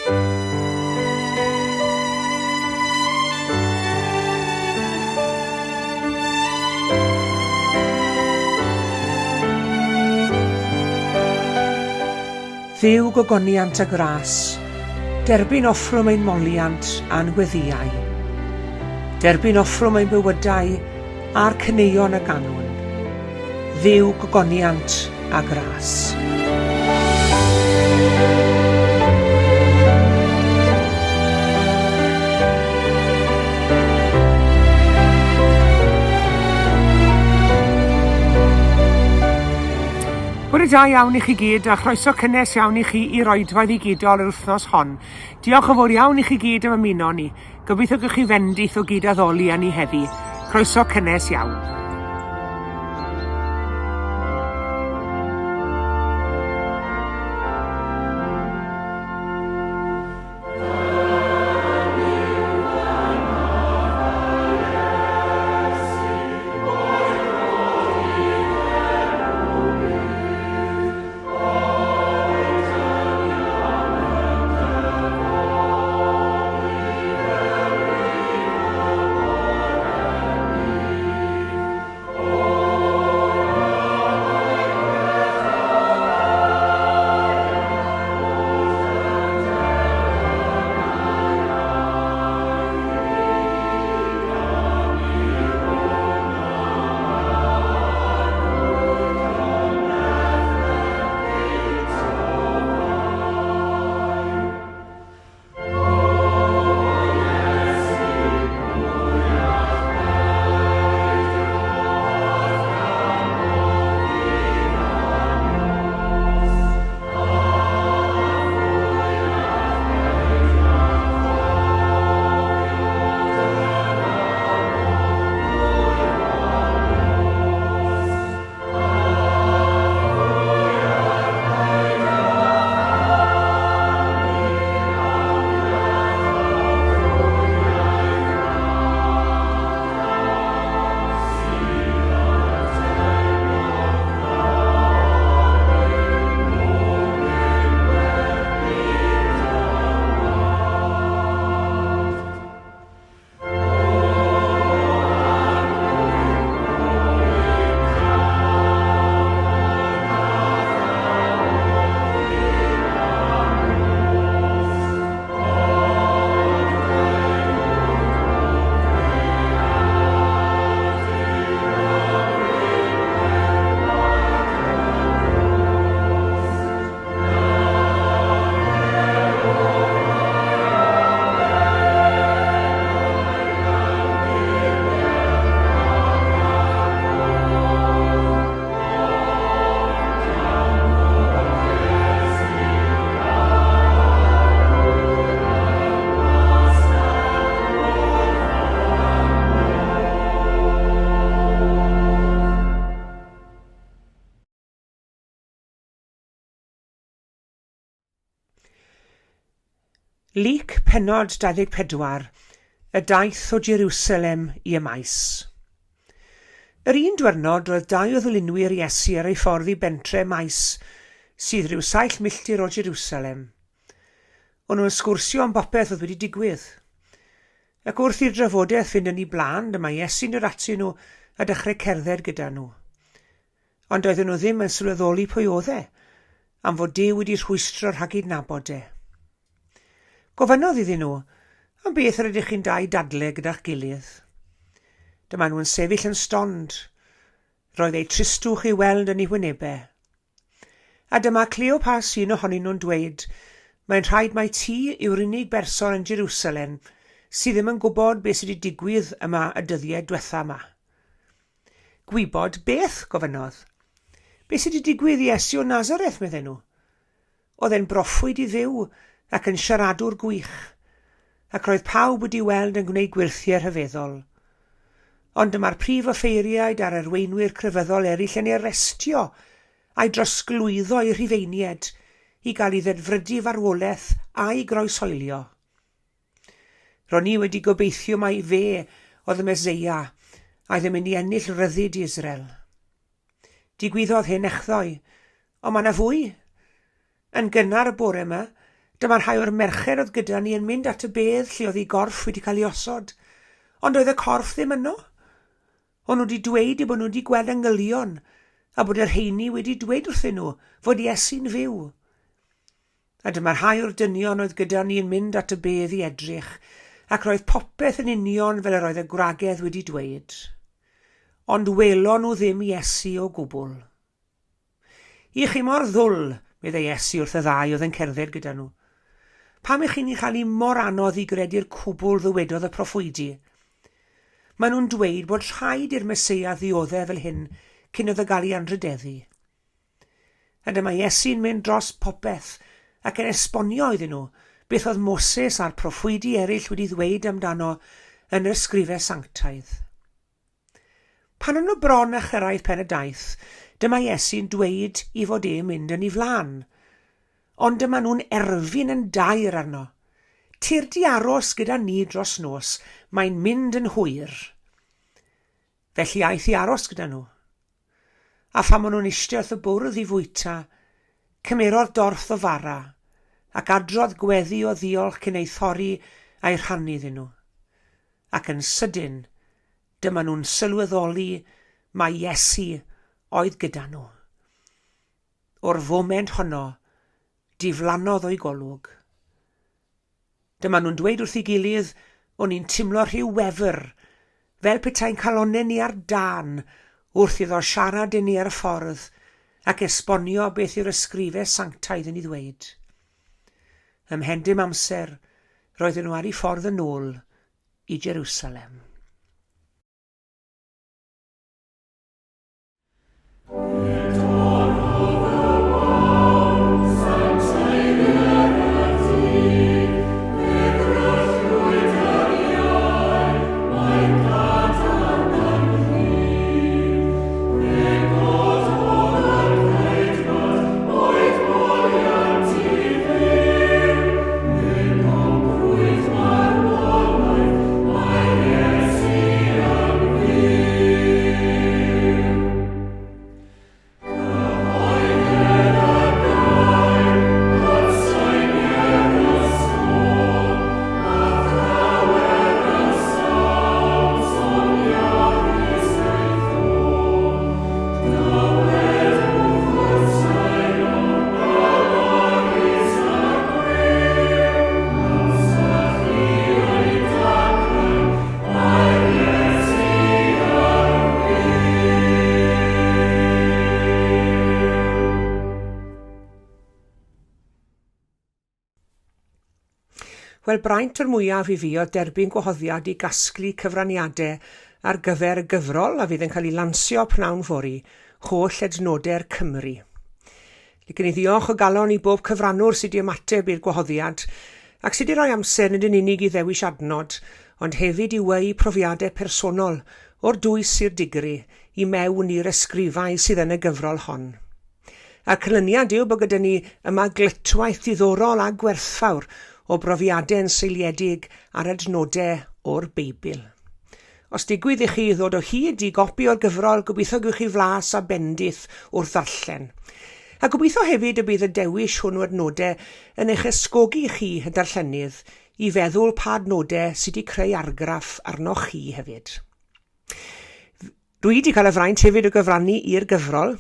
Dduw gogoniant a gras, derbyn offrwm ein moliant a'n gweddïau. Derbyn offrwm ein bywydau a'r caneuon a ganwn. Dduw gogoniant a gras. Bore da iawn i chi gyd a chroeso cynnes iawn i chi i'r oedfa ddigidol yr wythnos hon. Diolch yn fawr iawn i chi gyd am ymuno ni. Gobeithio gewch chi fendith o gyd-addoli â ni heddi. Croeso cynnes iawn. Luc pennod 24, y daith o Jerusalem i y maes. Yr un dwyrnod roedd dau o ddilynwyr Iesu ar ei ffordd i bentre Maes, sydd rhyw saith milltir o Jerusalem. O'n nhw'n sgwrsio am bopeth oedd wedi digwydd. Ac wrth i'r drafodaeth fynd yn ei blaen, dyma Iesu'n dod atyn nhw a dechrau cerdded gyda nhw. Ond doedden nhw ddim yn sylweddoli pwy oedd e, am fod Duw wedi rhwystro rhag ei nabod e. Gofynnodd iddyn nhw, Am beth yr ydych chi'n dau dadle gyda'ch gilydd? Dyma nhw'n sefyll yn stond. Roedd eu tristwch i'w weld yn eu hwynebau. A dyma Cleopas, un ohonyn nhw'n dweud, Mae'n rhaid mai ti yw'r unig berson yn Jerusalem sydd ddim yn gwybod beth sydd wedi digwydd yma y dyddiau diwetha yma. Gwybod beth? gofynnodd. Beth sydd wedi digwydd i Iesu o Nazareth, medden nhw. Oedd e'n broffwyd i Dduw ac yn siaradwr gwych, ac roedd pawb wedi weld yn gwneud gwyrthiau rhyfeddol. Ond dyma'r prif offeiriaid a'r arweinwyr crefyddol eraill yn ei arestio a'i drosglwyddo i'r Rhufeiniaid i gael ei ddedfrydu farwolaeth a'i groeshoelio. Ro'n i wedi gobeithio mai fe oedd y Meseia a oedd yn mynd i ennill rhyddid i Israel. Digwyddodd hyn echddoe, ond mae yna fwy. Yn gynnar y bore yma, Dyma rhai o'r merched oedd gyda ni yn mynd at y bedd lle oedd ei gorff wedi cael ei osod, ond oedd y corff ddim yno. O'n nhw wedi dweud eu bod nhw wedi gweld angylion a bod y rheini wedi dweud wrthyn nhw fod Iesu'n fyw. A dyma rhai o'r dynion oedd gyda ni yn mynd at y bedd i edrych, ac roedd popeth yn union fel yr oedd y gwragedd wedi dweud. Ond welon nhw ddim Iesu o gwbl. I chi mor ddwl, meddai Iesu wrth y ddau oedd yn cerdded gyda nhw. Pam i chi'n ei chael hi mor anodd i gredu'r cwbl ddywedodd y proffwydi? Maen nhw'n dweud bod rhaid i'r Meseia ddioddef fel hyn cyn iddo gael ei anrhydeddu. A dyma Iesu'n mynd dros popeth ac yn esbonio iddyn nhw beth oedd Moses a'r proffwydi eraill wedi ddweud amdano yn yr ysgrifau sanctaidd. Pan o'n nhw bron â chyrraedd pen y daith, dyma Iesu'n dweud i fod e'n mynd yn ei flaen. Ond dyma nhw'n erfyn yn daer arno. Tyrd i aros gyda ni dros nos, mae'n mynd yn hwyr. Felly aeth i aros gyda nhw. A phan maen nhw'n eistedd wrth y bwrdd i fwyta, cymerodd dorth o fara, ac adrodd gweddi o ddiolch cyn ei thorri a'i rhannu iddyn nhw. Ac yn sydyn, dyma nhw'n sylweddoli mai Iesu oedd gyda nhw. O'r foment honno, diflannodd o'i golwg. Dyma nhw'n dweud wrth ei gilydd, o'n i'n timlo rhyw wefr, fel petai'n calonnau ni ar dân wrth iddo siarad i ni ar y ffordd ac esbonio beth yw'r ysgrifau sanctaidd yn ei ddweud. Ymhen dim amser, roedden nhw ar eu ffordd yn ôl i Jerusalem. Wel, braint o'r mwyaf i fi oedd derbyn gwahoddiad i gasglu cyfraniadau ar gyfer y gyfrol a fydd yn cael ei lansio pnawn fory, Holl Ednodau'r Cymry. Licen i ddiolch o galon i bob cyfrannwr sydd wedi ymateb i'r gwahoddiad ac sydd wedi rhoi amser nid yn unig i ddewis adnod, ond hefyd i weu profiadau personol o'r dwys i'r digri i mewn i'r ysgrifau sydd yn y gyfrol hon. A'r canlyniad yw bod gyda ni yma glytwaith diddorol a gwerthfawr o brofiadau yn seiliedig ar adnodau o'r Beibl. Os digwydd i chi ddod o hyd i gopi o'r gyfrol, gobeithio gewch chi flas a bendith wrth ddarllen. A gobeithio hefyd y bydd y dewis hwn o adnodau yn eich ysgogi chi, y darllenydd, i feddwl pa adnodau sydd wedi creu argraff arnoch chi hefyd. Dwi 'di cael y fraint hefyd o gyfrannu i'r gyfrol,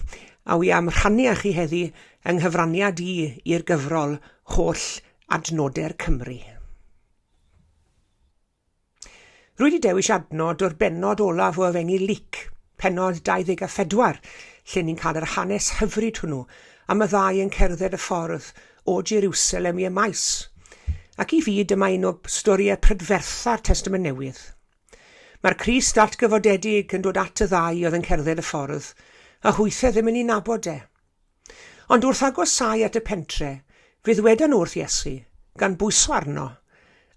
a wi am rhannu â chi heddi yng nghyfraniad i i'r gyfrol Holl Adnodau'r Cymry. Rwy 'di dewis adnod o'r bennod olaf o Efengyl Luc, pennod 24, lle ni'n cael yr hanes hyfryd hwnnw am y ddau yn cerdded y ffordd o Jerusalem i Emaus. Ac i fi, dyma un o storïau prydfertha'r Testament Newydd. Mae'r Crist atgyfodedig yn dod at y ddau oedd yn cerdded y ffordd, a hwythe ddim yn ei nabod e. Ond wrth agosáu at y pentre, fe ddwedon nhw wrth Iesu, gan bwyso arno,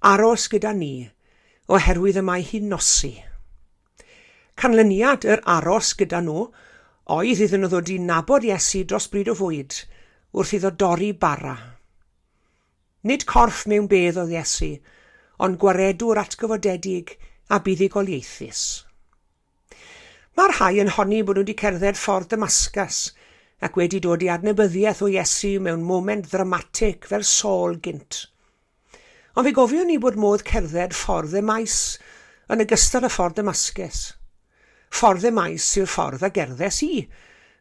Aros gyda ni, oherwydd y mae hi'n nosi. Canlyniad yr aros gyda nhw oedd iddyn nhw ddod i nabod Iesu dros bryd o fwyd, wrth iddo dorri bara. Nid corff mewn bedd oedd Iesu, ond gwaredwr atgyfodedig a buddugoliaethus. Mae rhai yn honni bod nhw wedi cerdded ffordd Damascus, ac wedi dod i adnabyddiaeth o Iesu mewn moment ddramatig fel Saul gynt. Ond fe gofiwn ni bod modd cerdded ffordd Emaus yn ogystal â ffordd Damascus. Ffordd Emaus yw'r ffordd a gerddes i,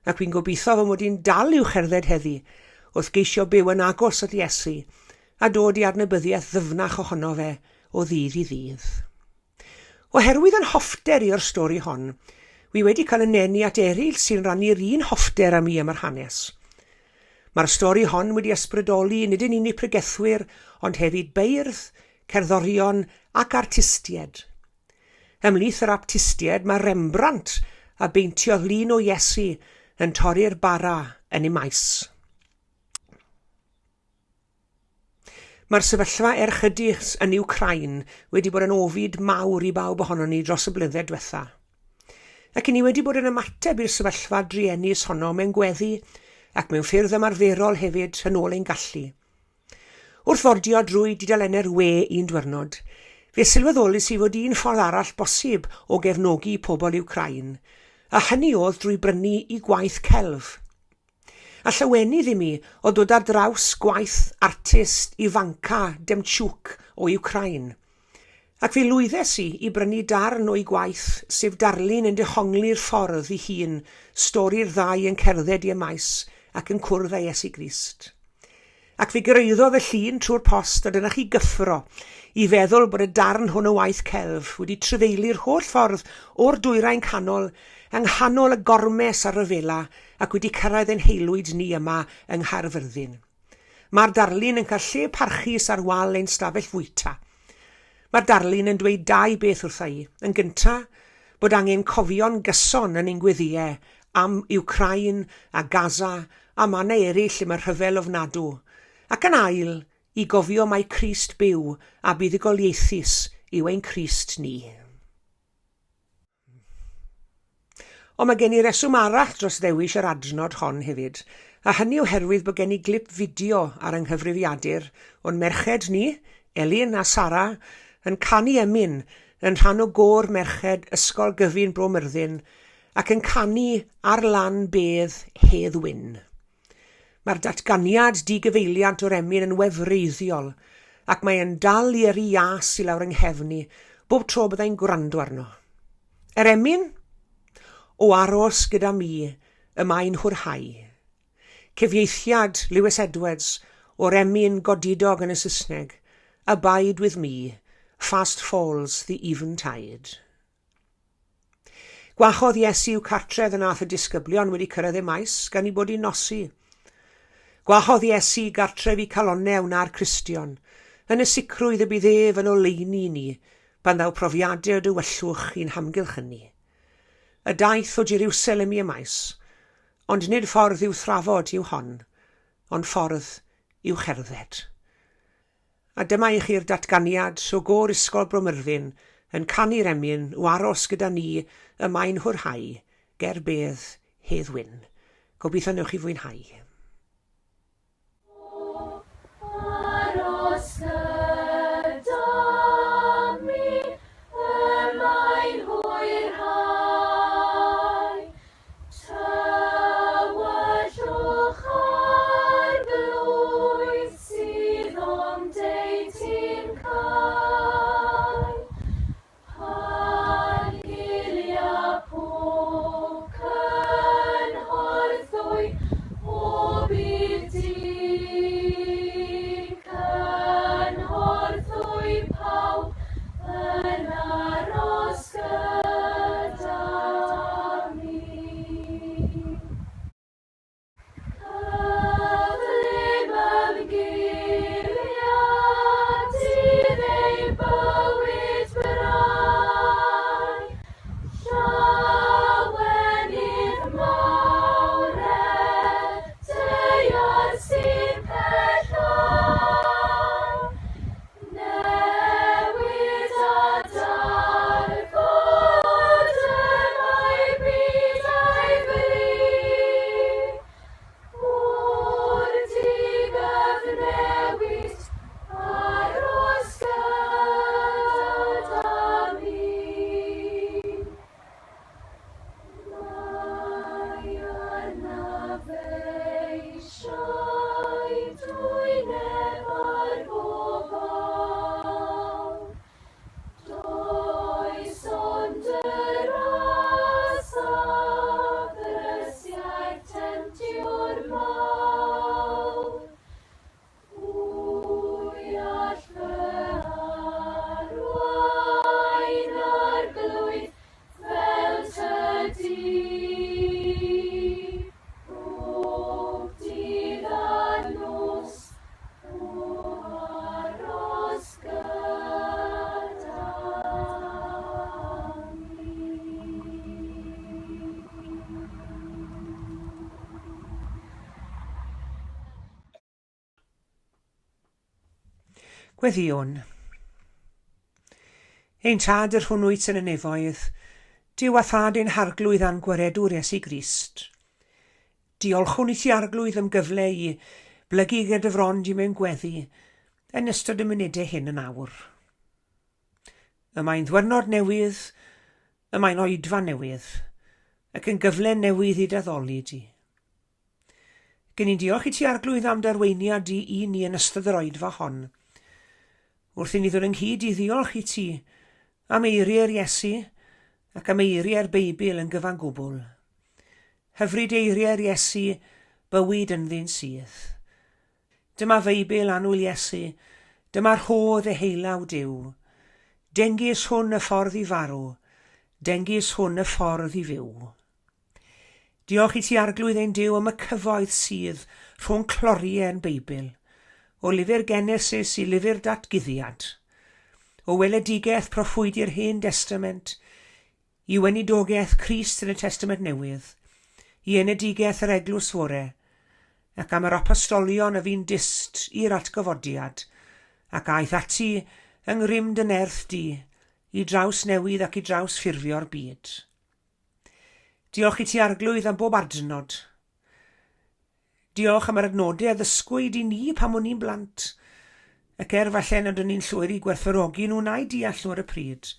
ac wi'n gobeithio fy mod i'n dal i'w cherdded heddi, wrth geisio byw yn agos at Iesu a dod i adnabyddiaeth ddyfnach ohono fe o ddydd i ddydd. Oherwydd yn hoffter i o'r stori hon, wi wedi cael yn nenu at eraill sy'n rhannu'r un hoffter â mi am yr hanes. Mae'r stori hon wedi ysbrydoli nid yn unig pregethwyr ond hefyd beirdd, cerddorion ac artistied. Ymhlith yr artistied mae Rembrandt a beintiodd lun o Iesu yn torri'r bara yn ei maes. Mae'r sefyllfa erchydig yn Wcráin wedi bod yn ofid mawr i bawb ohonon ni dros y blynydde diwetha. Ac i ni wedi bod yn ymateb i'r sefyllfa druenus honno mewn gweddi ac mewn ffyrdd ymarferol hefyd yn ôl ein gallu. Wrth fordio drwy dudalennau'r we un dwyrnod, fe sylweddolis i fod un ffordd arall bosib o gefnogi pobl Wcráin, a hynny oedd drwy brynu i gwaith celf. A llawenydd i mi oedd dod ar draws gwaith artist Ivanka Demchuk o Wcráin. Ac fe lwyddes i i brynu darn o'i gwaith, sef darlun yn dehongli'r ffordd i hun, stori'r ddau yn cerdded i Emaus ac yn cwrdd â Iesu Grist. Ac fe gyrhaeddodd y llun trwy'r post a dyna chi gyffro i feddwl bod y darn hwn o waith celf wedi trefeilio'r holl ffordd o'r Dwyrain Canol yng nghanol y gormes a'r rhyfela ac wedi cyrraedd ein haelwyd ni yma yng Nghaerfyrddin. Mae'r darlun yn cael lle parchus ar wal ein stafell fwyta. Mae'r darlun yn dweud dau beth wrtha i. Yn gynta, bod angen cofio'n gyson yn ein gweddïau am Wcráin a Gaza a mannau eraill lle mae rhyfel ofnadw, ac yn ail, i gofio mai Crist byw a buddugoliaethus yw ein Crist ni. Ond mae gen i reswm arall dros ddewis yr adnod hon hefyd, a hynny oherwydd bod gen i glip fideo ar yng nghyfrifiadur o'n merched ni, Elin a Sara, yn canu emyn yn rhan o gôr merched Ysgol Gyfun Bro Myrddin ac yn canu Ar Lan Bedd Hedd Wyn. Mae'r datganiad digyfeiliant o'r emyn yn wefreiddiol, ac mae e'n dal i yrru ias i lawr yng nghefn i bob tro bydda i'n gwrando arno. Yr emyn? O aros gyda mi y mae'n hwyrhau. Cyfieithiad Lewis Edwards o'r emyn godidog yn y Saesneg, Abide with me, fast falls the eventide. Gwahodd Iesu i'w cartref yn ath y disgyblion wedi cyrraedd y maes gan i bod i'n nosi. Gwahodd Iesu i gartref i calonnau wna'r Cristion, yn y sicrwydd y bydd ef yn oleuni i ni pan ddaw profiadau o dywyllwch i'n hamgylchynu. Y daith o Jeriwsalem i Emaus, ond nid ffordd i'w thrafod yw hon, ond ffordd i'w cherdded. A dyma i chi'r datganiad o Gôr Ysgol Bro Myrddin yn canu'r emyn o aros gyda ni y mae'n hwyrhau ger bedd Hedd Wyn. Gobeithio newch chi fwynhau. O aros gyda mi y mae'n hwyrhau. Tywyllwch Arglwydd sydd o'm deutu'n cau, Pan gilia pob cynhorthwy o. Gweddïwn. Ein Tad yr hwn wyt yn y nefoedd, Duw a Thad ein Harglwydd a'n Gwaredwr Iesu Grist. Diolchwn i ti Arglwydd am gyfle i blygu ger dy fron di mewn gweddi yn ystod y munudau hyn yn awr. Y mae'n ddwyrnod newydd, y mae'n oedfa newydd, ac yn gyfle newydd i d'addoli di. Gen i'n diolch i ti Arglwydd am d'arweiniad di i ni yn ystod yr oedfa hon. Wrth i ni ddod ynghyd i ddiolch i ti am eiriau'r Iesu ac am eiriau'r Beibl yn gyfan gwbl. Hyfryd eiriau'r Iesu, bywyd ynddi'n sydd. Dyma Feibl annwyl Iesu, dyma rhodd eheilaw Duw. Dengys hwn y ffordd i farw, dengys hwn y ffordd i fyw. Diolch i ti Arglwydd ein Duw am y cyfoeth sydd rhwng cloriau yn Beibl, o lyfr Genesis i lyfr Datguddiad, o weledigaeth proffwydi'r Hen Destament i weinidogaeth Crist yn y Testament Newydd, i enedigaeth yr Eglwys Fore, ac am yr apostolion a fu'n dyst i'r atgyfodiad, ac aeth ati yng ngrym dy nerth di i drawsnewid ac i drawsffurfio'r byd. Diolch i ti Arglwydd am bob adnod. Diolch am yr adnodau a ddysgwyd i ni pan o'n ni'n blant, ac er falle nad o'n ni'n llwyr i gwerthfawrogi nhw na'u deall nhw ar y pryd.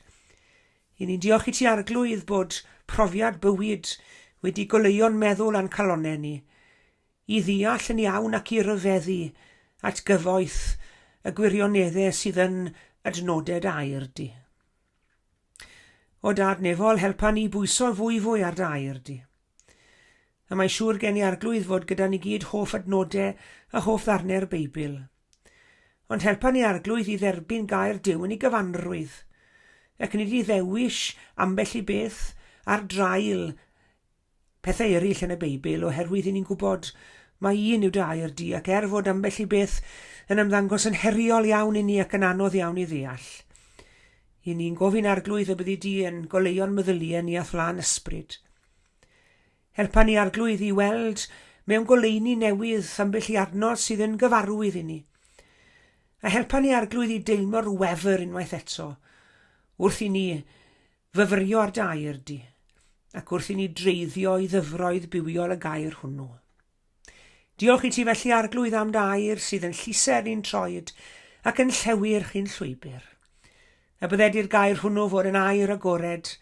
I ni'n diolch i ti Arglwydd bod profiad bywyd wedi goleuo'n meddwl a'n calonnau ni, i ddeall yn iawn ac i ryfeddu at gyfoeth y gwirioneddau sydd yn adnodau air di. O Dad nefol, helpa ni bwyso fwy fwy ar dy air di. A mae siŵr gen i Arglwydd fod gyda ni gyd hoff adnodau a hoff ddarnau'r Beibl. Ond helpa ni Arglwydd i dderbyn gair Duw yn ei gyfanrwydd, ac nid i ddewis ambell i beth ar draul pethau eraill yn y Beibl oherwydd i ni'n gwybod mai un yw dy air di ac er fod ambell i beth yn ymddangos yn heriol iawn i ni ac yn anodd iawn i ddeall, i ni'n gofyn Arglwydd y byddi di yn goleuo'n meddyliau ni a'th lân ysbryd. Helpa ni Arglwydd i weld mewn goleuni newydd ambell i adnod sydd yn gyfarwydd i ni. A helpa ni Arglwydd i deimlo'r wefr unwaith eto wrth i ni fyfyrio ar dy air di, ac wrth i ni dreiddio i ddyfroedd bywiol y gair hwnnw. Diolch i ti felly, Arglwydd, am dy air sydd yn lluser i'n troed ac yn llewyrch i'n llwybr. A bydded i'r gair hwnnw fod yn air agored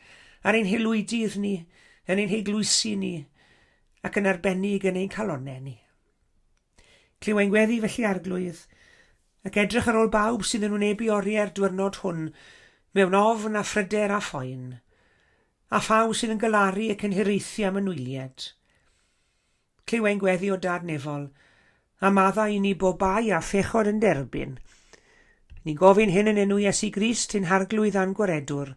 ar ein haelwydydd ni, yn ein heglwysi ni, ac yn arbennig yn ein calonnau ni. Clyw ein gweddi felly, Arglwydd, ac edrych ar ôl bawb sydd yn wynebu oriau'r diwrnod hwn mewn ofn a phryder a phoen, a phawb sydd yn galaru ac yn hiraethu am y nwylied. Clyw ein gweddi o Dad nefol, a maddau i ni bob bai a phechod yn derbyn. Ni'n gofyn hyn yn enw Iesu Grist, ein Harglwydd a'n Gwaredwr,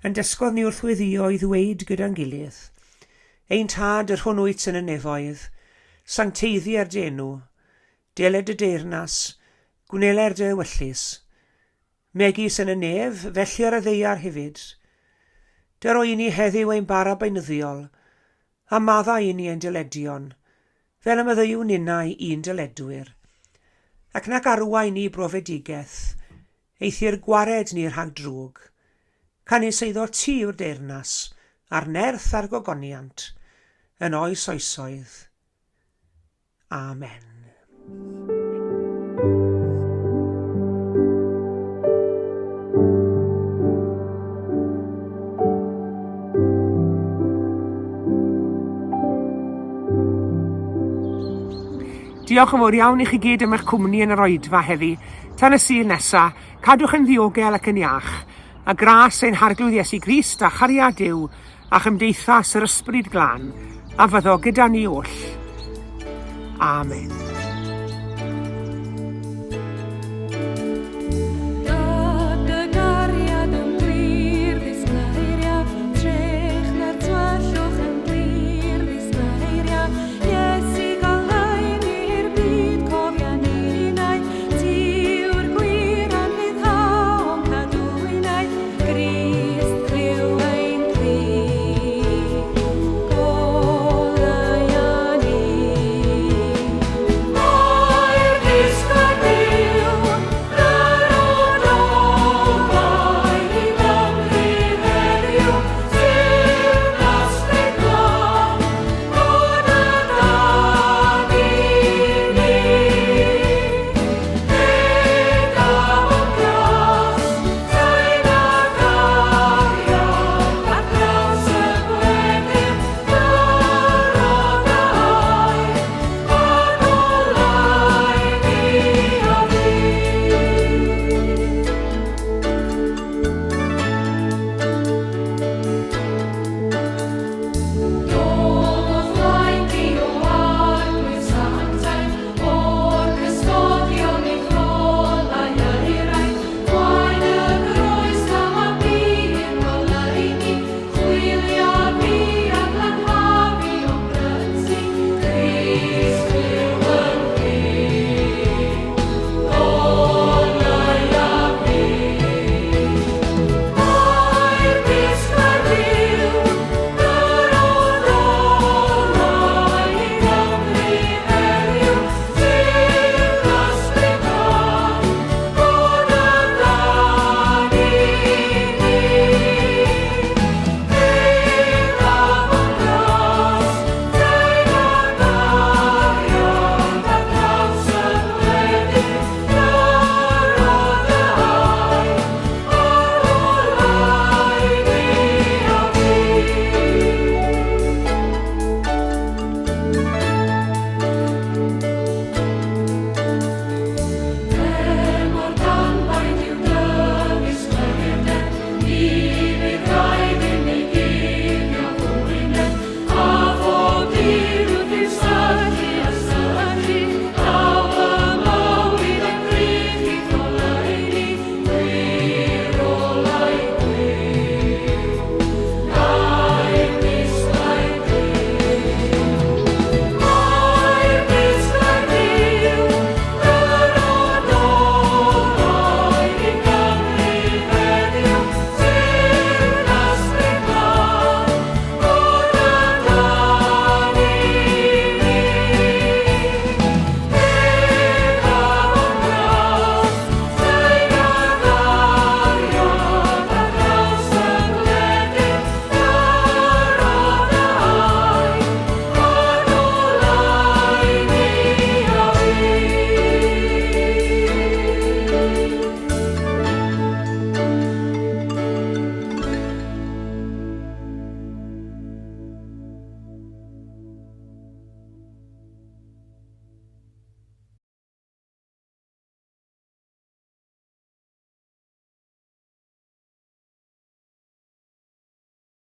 yn dysgodd ni wrth weddïo i ddweud gyda'n gilydd, Ein Tad, yr hwn wyt yn y nefoedd, sancteiddier dy enw, deled dy deyrnas, gwneler dy ewyllys, megis yn y nef, felly ar y ddaear hefyd. Dyro i ni heddiw ein bara beunyddiol, a maddau i ni ein dyledion, fel y maddeuwn ninnau i'n dyledwyr. Ac nac arwain ni i brofedigaeth, eithr gwared ni rhag drwg. Canys eiddo ti yw'r deyrnas, a'r nerth a'r gogoniant, yn oes oesoedd. Amen. Diolch yn fawr iawn i chi gyd am eich cwmni yn yr oedfa heddi. Tan y Sul nesa, cadwch yn ddiogel ac yn iach, a gras ein Harglwydd Iesu Grist a chariad Duw a chymdeithas yr Ysbryd Glân a fyddo gyda ni oll. Amen.